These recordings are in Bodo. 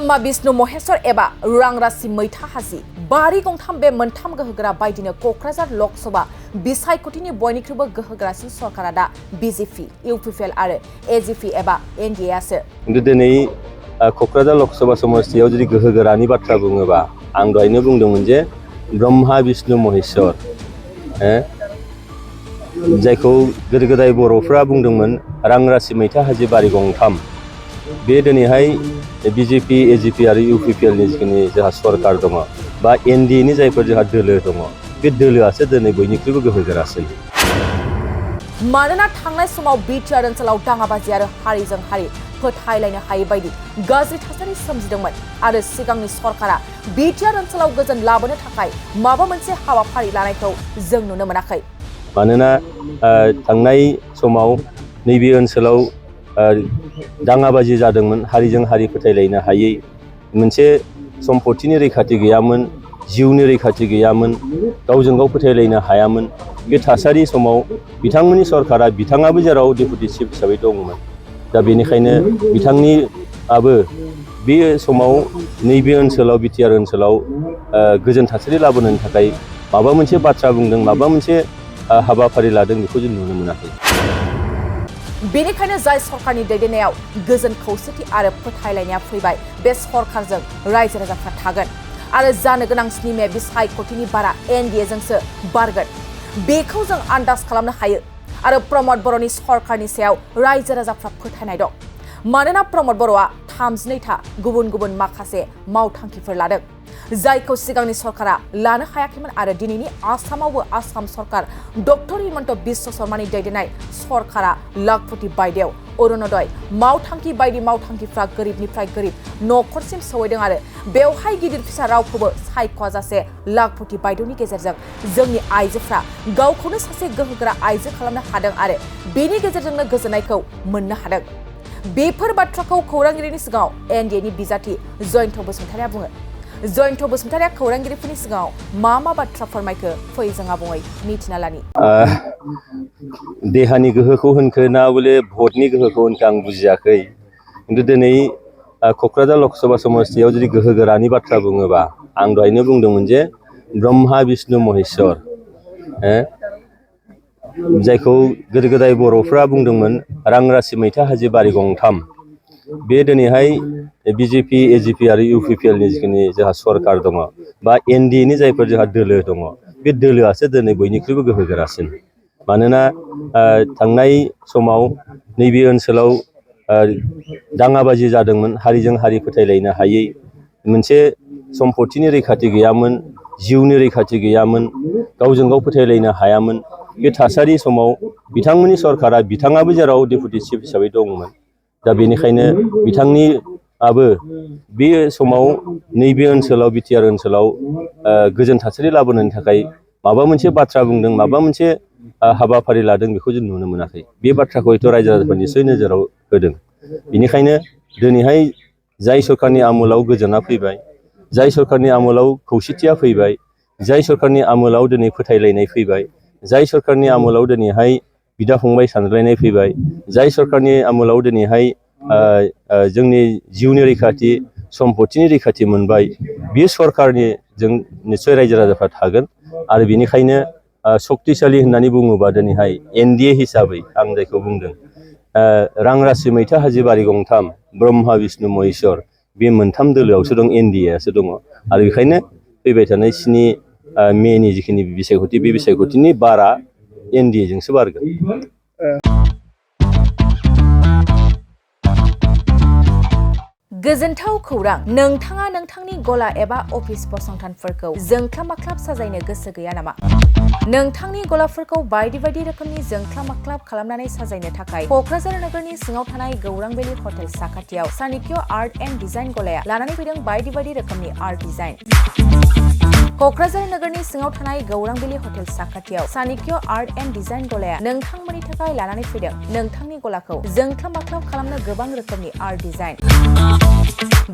ब्रह्मा विष्णु महेश्वर एबा रांरासि मैथा हाजि बारि गंथाम बे मोनथाम गोहोगोरा बायदिनो क'क्राझार लकसभा बिसायख'थिनि बयनिख्रुइबो गोहोगोरासिन सरकारा दा बिजेपि, इउपिपिएल आरो एजिपि एबा एनडिए आसो। दिनै क'क्राझार लकसभा समस्तियाव जुदि गोहोगोरानि बाथ्रा बुङोबा आं दहायनो बुंदोंमोन जे ब्रह्मा विष्णु महेश्वर जायखौ गोदो गोदाय बर'फ्रा बुंदोंमोन रांरासि मैथा हाजि बारि गंथाम। बे दिनैहाय बिजेपि, एजिपि आरो इउपिपिएलनि जिखिनि जोंहा सरकार दङ बा एनडिएनि जायफोर जोंहा दोलो दङ, बे दोलोआसो दिनै बयनिख्रुइबो गोहोगोरासिन। मानोना थांनाय समाव बिटिआर ओनसोलाव दाङाबाजि आरो हारिजों हारि फोथायलायनो हायै बायदि गाज्रि थासारि सोमजिदोंमोन आरो सिगांनि सरकारा बिटिआर ओनसोलाव गोजोन लाबोनो थाखाय माबा मोनसे हाबाफारि लानायखौ जों नुनो मोनाखै। मानोना थांनाय समाव नैबे ओनसोलाव दाङाबाजि जादोंमोन, हारिजों हारि फोथायलायनो हायै, मोनसे सम्पतिनि रैखाथि गैयामोन, जिउनि रैखाथि गैयामोन, गावजों गाव फोथायलायनो हायामोन। बे थासारि समाव बिथांमोननि सरकारा, बिथाङाबो जेराव डेपुटि चिफ हिसाबै दंमोन, दा बेनिखायनो बिथांनियाबो बे समाव नैबे ओनसोलाव बिटिआर ओनसोलाव गोजोन थासारि लाबोनो थाखाय माबा मोनसे बाथ्रा बुंदों, माबा मोनसे हाबाफारि लादों, बेखौ जों नुनो मोनाखै। बेनिखायनो जाय सरकारनि दैदेननायाव गोजोन खौसेथि आरो फोथायलायनाया फैबाय, बे सरकारजों रायजो राजाफ्रा थागोन आरो जानो गोनां 7 मे बिसायख'थिनि बारा एनडिएजोंसो बारगोन, बेखौ जों आन्दाज खालामनो हायो। आरो प्रमद बर'नि सरकारनि सायाव रायजो राजाफ्रा फोथायनाय दं। मानोना प्रमद बर'आ 32था गुबुन गुबुन माखासे मावथांखिफोर लादों, जायखौ सिगांनि सरकारा लानो हायाखैमोन आरो दिनैनि आसामावबो आसाम सरकार डक्टर हिमन्त बिश्व शर्मानि दैदेननाय सरकारा लाखपति बायदेव, अरुणोदय मावथांखि बायदि मावथांखिफ्रा गोरिबनिफ्राय गोरिब न'खरसिम सौहैदों आरो बेवहाय गिदिर फिसा रावखौबो सायख'जासे लाखपति बायदेवनि गेजेरजों जोंनि आइजोफ्रा गावखौनो सासे गोहोगोरा आइजो खालामनो हादों आरो बेनि गेजेरजोंनो गोजोननायखौ मोननो हादों। बेफोर बाथ्राखौ खौरांगिरिनि सिगाङाव एनडिएनि बिजाथि जयन्त बसुमतारिया बुङो। जयन्त बसुमतारिया खौरांगिरिफोरनि सिगाङाव मा बाथ्रा फोरमायखो, फै जों आबुङै मिथिना लानि। देहानि गोहोखौ होनखो ना बले भटनि गोहोखौ होनखो आं बुजियाखै, खिन्थु दिनै क'क्राझार लकसभा समस्तियाव जुदि गोहोगोरानि बाथ्रा बुङोबा आं दहायनो बुंदोंमोन जे ब्रह्मा विष्णु महेश्वर जायखौ गोदो गोदाय बर'फ्रा बुंदोंमोन रांरासि मैथा हाजि बारि गंथाम। बे दिनैहाय बिजेपि, एजिपि आरो इउपिपिएलनि जिखिनि जोंहा सरकार दङ बा एनडिएनि जायफोर जोंहा दोलो दङ, बे दोलोआसो दिनै बयनिख्रुइबो गोहोगोरासिन। मानोना थांनाय समाव नैबे ओनसोलाव दाङाबाजि जादोंमोन, हारिजों हारि फोथायलायनो हायै, मोनसे सम्पतिनि रैखाथि गैयामोन, जिउनि रैखाथि गैयामोन, गावजों गाव फोथायलायनो हायामोन। बे थासारि समाव बिथांमोननि सरकारा, बिथाङाबो जेराव डेपुटि चिफ हिसाबै दंमोन, दा बेनिखायनो बिथांनियाबो बे समाव नैबे ओनसोलाव बिटिआर ओनसोलाव गोजोन थासारि लाबोनो थाखाय माबा मोनसे बाथ्रा बुंदों, माबा मोनसे हाबाफारि लादों, बेखौ जों नुनो मोनाखै। बे बाथ्राखौ हयथ' रायजो राजाफोरा निस्सय नोजोराव होदों। बेनिखायनो दिनैहाय जाय सरकारनि आमोलाव गोजोना फैबाय, जाय सरकारनि आमोलाव खौसेथिया फैबाय, जाय सरकारनि आमोलाव दिनै फोथायलायनाय फैबाय, जाय सरकारनि आमोलाव दिनैहाय बिदा फंबाय सानज्लायनाय फैबाय, जाय सरकारनि आमोलाव दिनैहाय जोंनि जिउनि रैखाथि, सम्पतिनि रैखाथि मोनबाय, बे सरकारनि जों निस्सय रायजो राजाफ्रा थागोन। आरो बेनिखायनो सक्तिशालि होननानै बुङोबा दिनैहाय एनडिए हिसाबै आं जायखौ बुंदों रांरासि मैथा हाजि बारि गंथाम, ब्रह्मा विष्णु महेश्वर, बे मोनथाम दोलोआवसो दं, एनडिएआसो दङ। आरो बेखायनो फैबाय थानाय 7 मेनि जिखिनि बिसायख'थि, बे बिसायख'थिनि बारा एनडिएजोंसो बारगोन। गोजोनथाव खौरां, नोंथाङा नोंथांनि गला एबा अफिस फसंथानफोरखौ जोंख्लाब माख्लाब साजायनो गोसो गैया नामा? नोंथांनि गलाफोरखौ बायदि बायदि रोखोमनि जोंख्लाब माख्लाब खालामनानै साजायनो थाखाय क'क्राझार नोगोरनि सिङाव थानाय गौरां भेलि हटेल साखाथियाव सानिक्य आर्ट एन्ड डिजाइन गलाया लानानै फैदों बायदि बायदि रोखोमनि आर्ट डिजाइन। क'क्राझार नोगोरनि सिङाव थानाय गौरां भेलि हटेल साखाथियाव सानिक्य आर्ट एन्ड डिजाइन गलाया नोंथांमोननि थाखाय लानानै फैदों नोंथांनि गलाखौ जोंख्लाब माख्लाब खालामनो गोबां रोखोमनि आर्ट डिजाइन।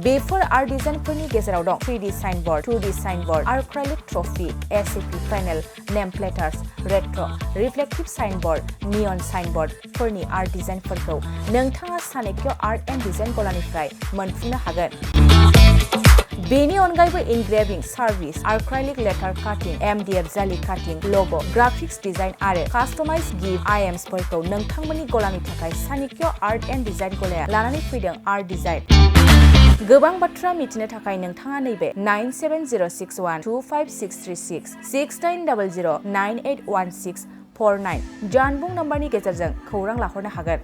बेफोर आर्ट डिजाइनफोरनि गेजेराव दं 3D signboard, 2D signboard, acrylic trophy, SAP panel, name प्लेटार्स, रेट्र', रिफ्लेक्टिभ साइनबोर्ड, नियन साइनबोर्डफोरनि आर्ट डिजाइनफोरखौ नोंथाङा चाणक्य आर्ट एन्ड डिजाइन गलानिफ्राय मोनफुंनो हागोन। बेनि अनगायैबो इनग्रेविं, सार्भिस, आर्क्राइलिक लेटार काटिं, MDF जालि काटिं, लग', ग्राफिक्स डिजाइन आरो कास्टमाइज गिफ्ट आइटेम्सफोरखौ नोंथांमोननि गलानि थाखाय चाणक्य आर्ट एन्ड डिजाइन गलाया लानानै फैदों। आर्ट डिजाइन गोबां बाथ्रा मिथिनो थाखाय नोंथाङा नैबे 9706125636 6800981649 जानबुं नम्बरनि गेजेरजों खौरां लाहरनो हागोन।